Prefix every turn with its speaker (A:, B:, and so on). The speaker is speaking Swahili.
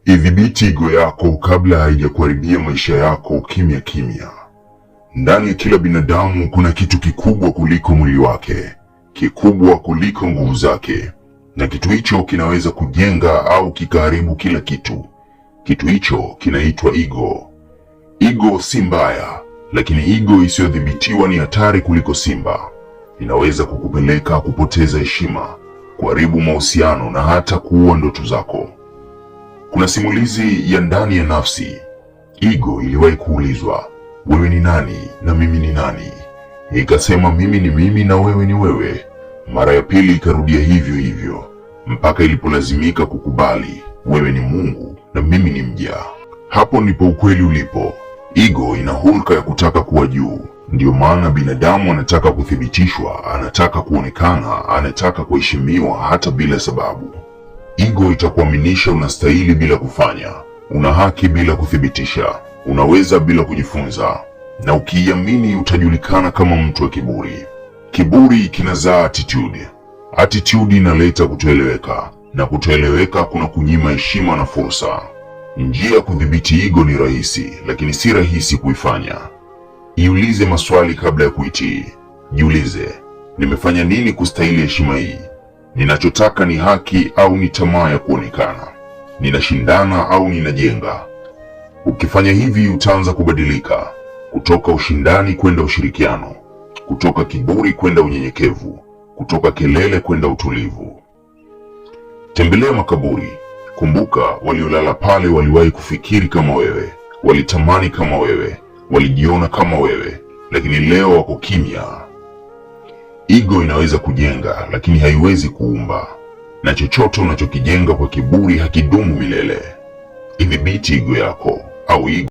A: Idhibiti ego yako kabla haijakuharibia maisha yako kimya kimya. Ndani ya kila binadamu kuna kitu kikubwa kuliko mwili wake, kikubwa kuliko nguvu zake, na kitu hicho kinaweza kujenga au kikaharibu kila kitu. Kitu hicho kinaitwa ego. Ego si mbaya, lakini ego isiyodhibitiwa ni hatari kuliko simba. Inaweza kukupeleka kupoteza heshima, kuharibu mahusiano na hata kuua ndoto zako. Kuna simulizi ya ndani ya nafsi. Ego iliwahi kuulizwa, wewe ni nani na mimi ni nani? Ikasema, mimi ni mimi na wewe ni wewe. Mara ya pili ikarudia hivyo hivyo mpaka ilipolazimika kukubali, wewe ni Mungu na mimi ni mja. Hapo ndipo ukweli ulipo. Ego ina hulka ya kutaka kuwa juu. Ndiyo maana binadamu anataka kuthibitishwa, anataka kuonekana, anataka kuheshimiwa hata bila sababu. Ego itakuaminisha unastahili bila kufanya, una haki bila kuthibitisha, unaweza bila kujifunza, na ukiiamini utajulikana kama mtu wa kiburi. Kiburi kinazaa attitude, attitude inaleta kutoeleweka, na kutoeleweka kuna kunyima heshima na fursa. Njia ya kudhibiti ego ni rahisi, lakini si rahisi kuifanya. Iulize maswali kabla ya kuitii. Jiulize, nimefanya nini kustahili heshima hii? Ninachotaka ni haki au ni tamaa ya kuonekana? Ninashindana au ninajenga? Ukifanya hivi utaanza kubadilika kutoka ushindani kwenda ushirikiano, kutoka kiburi kwenda unyenyekevu, kutoka kelele kwenda utulivu. Tembelea makaburi. Kumbuka, waliolala pale waliwahi kufikiri kama wewe, walitamani kama wewe, walijiona kama wewe, lakini leo wako kimya. Ego inaweza kujenga, lakini haiwezi kuumba, na chochote unachokijenga kwa kiburi hakidumu milele. Idhibiti ego yako au ego